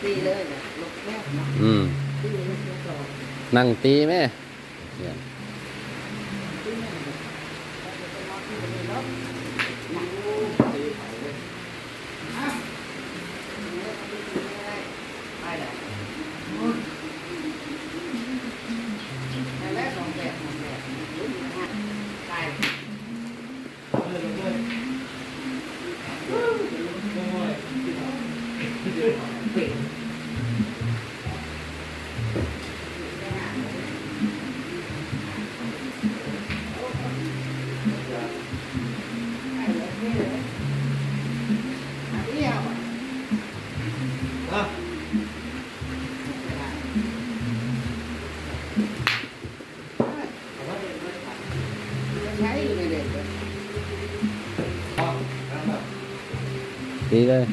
ຕີເລີຍນະ ລົງແລ້ວເນາະ ອືມ ຕີເລີຍ ນັ່ງຕີແມ້. ດີເລີຍ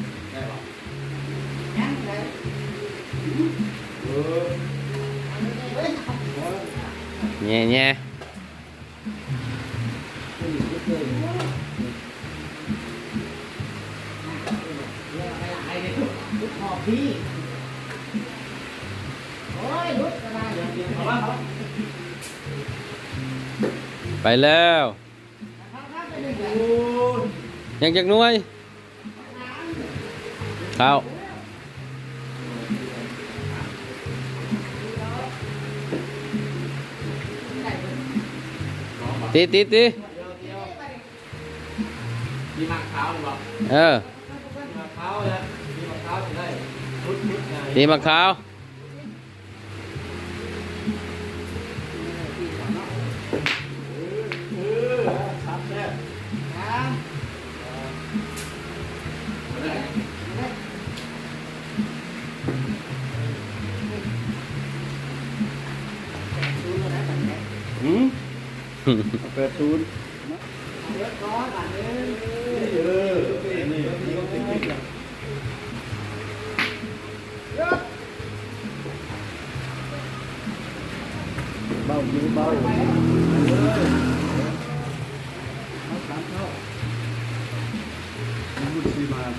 ແຍ່ໆ. ໄປແລ້ວ ຍັງຈັກໜ່ວຍ ເຂົ້າ ຕີ ຕີ ຕີ. ມີໝາກຂາວບໍ່? ເອີ ມີໝາກຂາວແລ້ວ ມີໝາກຂາວຊິໄດ້ ຫຼຸດ ຫຼຸດງ່າຍ ຕີໝາກຂາວ ເອີ ເອີ ຊັບແຊບ ຫືມ ແປດສູນ. ເບົາຢູ່ເບົາ ເອົາສາມເທົ່າ ມັນຫຼຸດສີ່ບາດ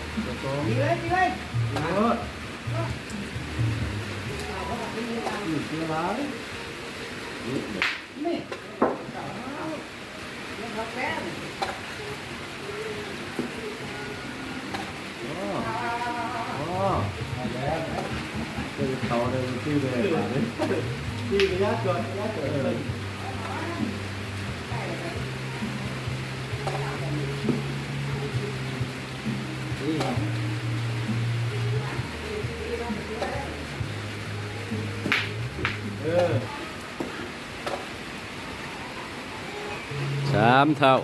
ສອງ ຕີເລີຍ ຕີເລີຍ ເສຍຫຼາຍ. ເອີ ສາມເທົ່າ.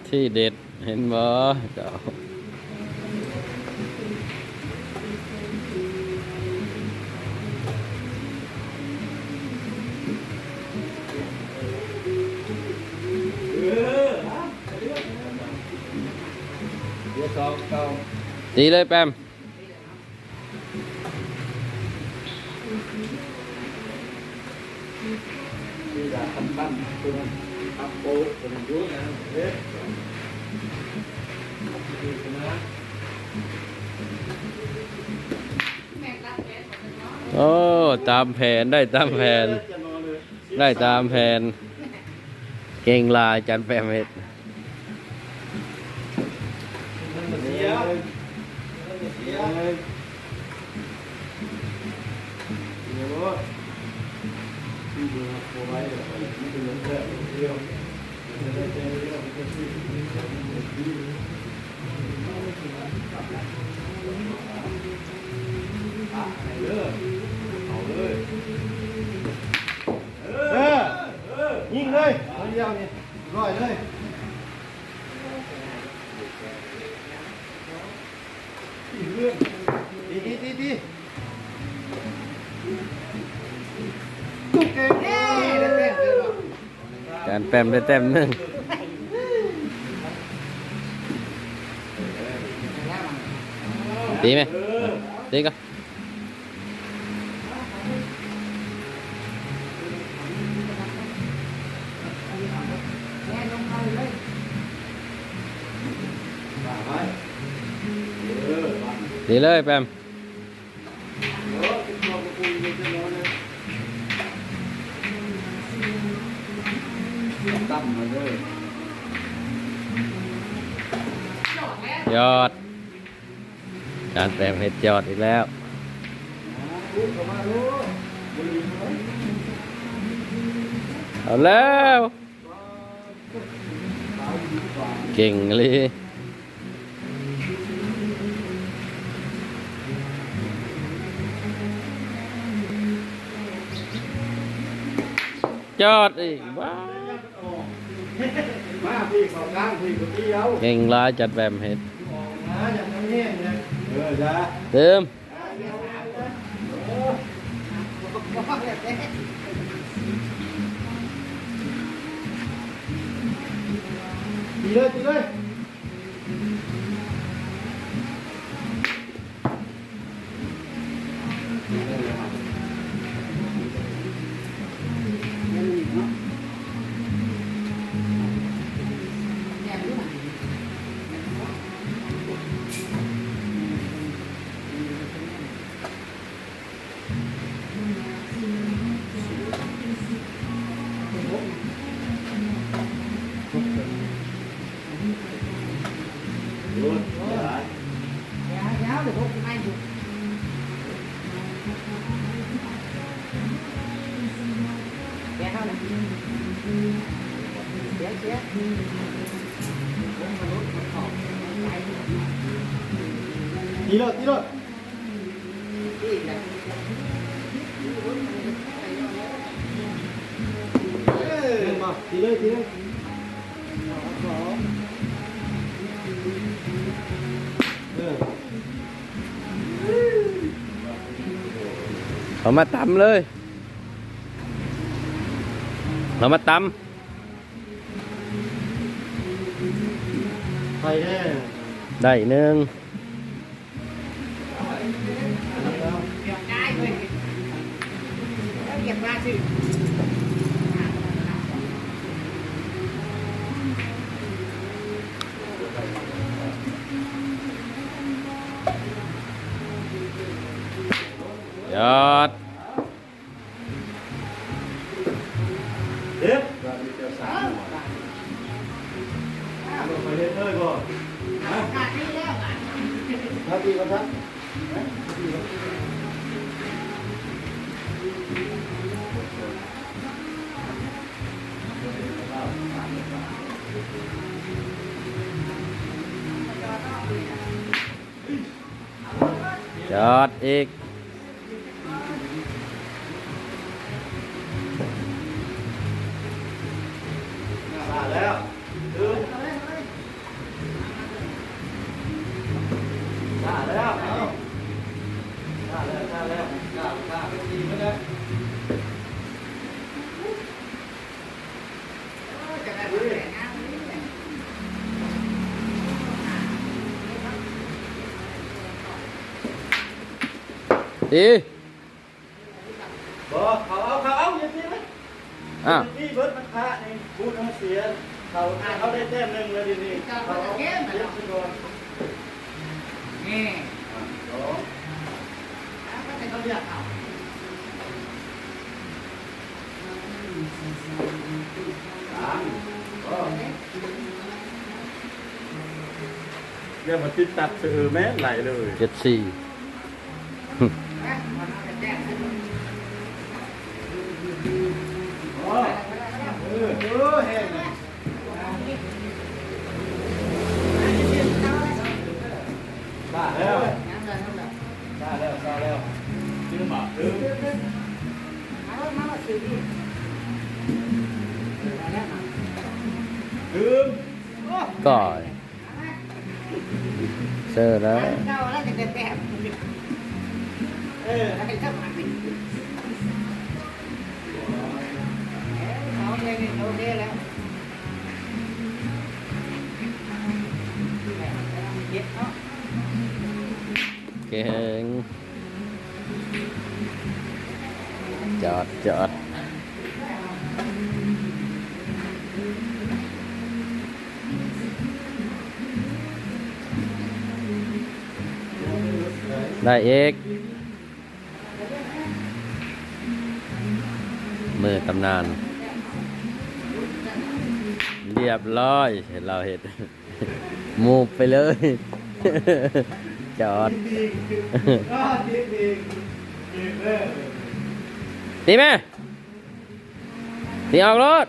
ທີເດັດ ເຫັນບໍ່ເຈົ້າ? ຕີເລີຍແປມ. ໂອ້ ຕາມແຜນ ໄດ້ຕາມແຜນ ໄດ້ຕາມແຜນ ເກັ່ງຫຼາຍ ຈານແປມເຮັດ. ເ ດີ ດີ ດີ ດີ ລູກເກັ່ງ ເອີ ໄດ້ແຕ້ມເດີ ຈານແປມໄດ້ແຕ້ມໜຶ່ງ ດີໄໝ? ດີກ່ອນ. ດີເລີຍແປມ ຍອດ. ຈານແປມເຮັດຍອດອີກແລ້ວ ເອົາແລ້ວ ເກັ່ງອີ່ຫຼີ ຍອດອີກ ວ້າວ. ມາພີ່ ເຂົ້າກາງພີ່ ບໍ່ຕີເອົາ ເກັ່ງຫຼາຍ ຈານແປມເຮັດ ມາຢ່າງແຮງນະ ເອີ ຢ່າ ຕື່ມ ຕີເລີຍ ຕີເລີຍ. ຕີໂລດ ຕີໂລດ. ເອີ ມາ ຕີເລີຍ ຕີເລີຍ ເອີ ເຂົ້າມາຕຳເລີຍ ເຂົ້າມາຕຳ ໄປແລ້ວ ໄດ້ໜຶ່ງ. ຍອດ. ເຮັດ ເຮັດເລີຍບໍ່ ຮະ ມາຕີກັນຊະ ຈອດອີກ ມາແລ້ວ ມາແລ້ວ ເອົາ ມາແລ້ວ ມາແລ້ວ ມາແລ້ວ ມາແລ້ວ. ດີ ບໍ່ ເຂົາເອົາ ເຂົາເອົາ ຢ່າຕີເລີຍ ອ້າວ ຢ່າຕີເບິດ ມັນຄານີ້ ບູດເຮົາເສຍ ເຂົາ ເຂົາໄດ້ແຕ້ມໜຶ່ງແລ້ວ ດຽວນີ້ ເຂົາເອົາເກັບໄວ້ກ່ອນ. ນີ້ ສອງ ສາມ ໂອ້ ຢ່າມາຕິດຕັດເສື້ອແມ່ນໄຫຼເລີຍ ເຈັດສີ່. ກ່ອຍ. ເຊີແລ້ວ ເຈົ້າແລ້ວຈະໄດ້ແຕ້ມ ເອີ ໃຫ້ເຈົ້າບາດນີ້ ເອົາເລີຍນີ້ ໂອເຄແລ້ວ ເກັບເນາະ ເກັ່ງ ຈອດ ຈອດ. ໄດ້ອີກ ມືຕຳນານ ລຽບຮ້ອຍ ເຫັນລາວເຮັດ ມູບໄປເລີຍ ຈອດ ຕີແມ່ ຕີອອກໂລດ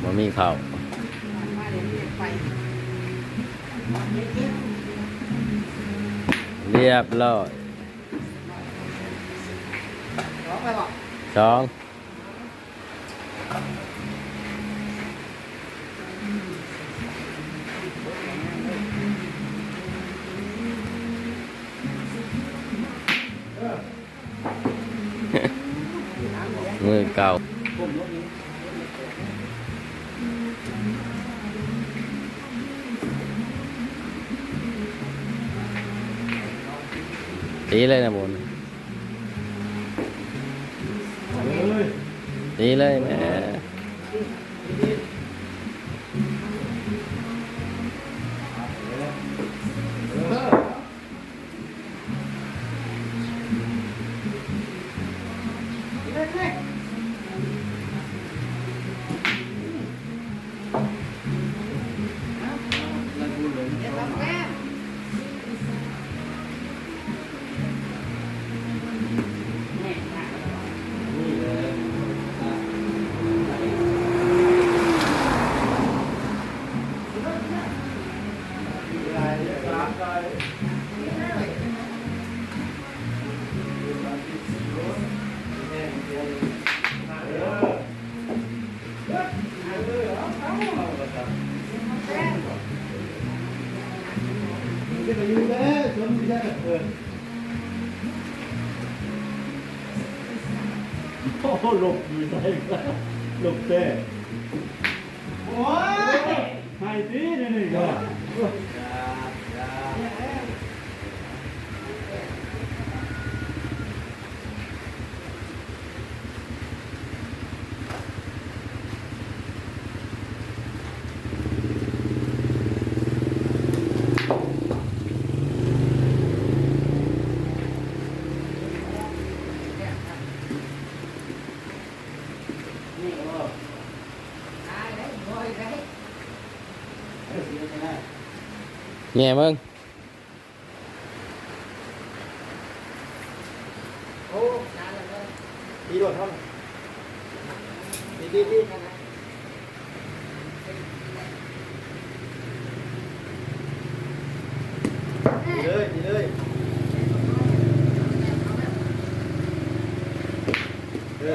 ບໍ່ມີເຂົ້າ ລຽບຮ້ອຍ ສອງ ມືເກົ່າ ຕີເລີຍນະບຸນ ຕີເລີຍແມ່. ໂອ້ໂຫ ຫຼົບຢູ່ໃສ ຫຼົບແທ້ ໂອ້ຍ ໃຫ້ຕິ ນີ້ກໍ. ແຍ່ເບິ່ງ. ໂອ້ ຕີໂລດເຮົາ ຕີ ຕີ ຕີ ຕີເລີຍ ຕີເລີຍ ເອີ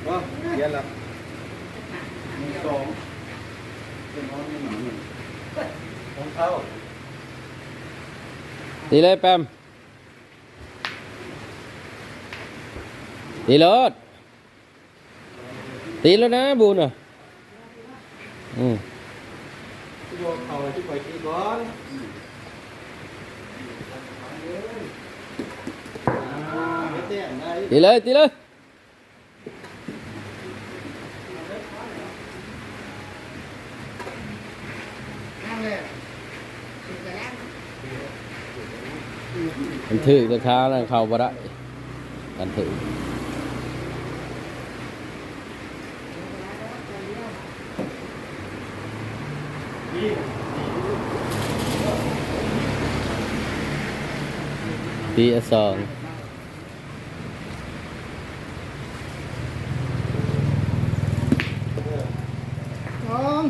ບໍ່ ປ່ຽນລະ ໜຶ່ງ ສອງ ເປັນຮອດໜຶ່ງ ຂອງເຂົາ. ຕີເລີຍແປມ ຕີໂລດ ຕີໂລດນະ ບູນນະ ອືມ ຕີເລີຍ ຕີເລີຍ. ມັນຖືກແຕ່ຂານັ້ນເຂົ້າບໍ່ໄດ້ ມັນຖືກ ຕີອັນສອງ. ອງ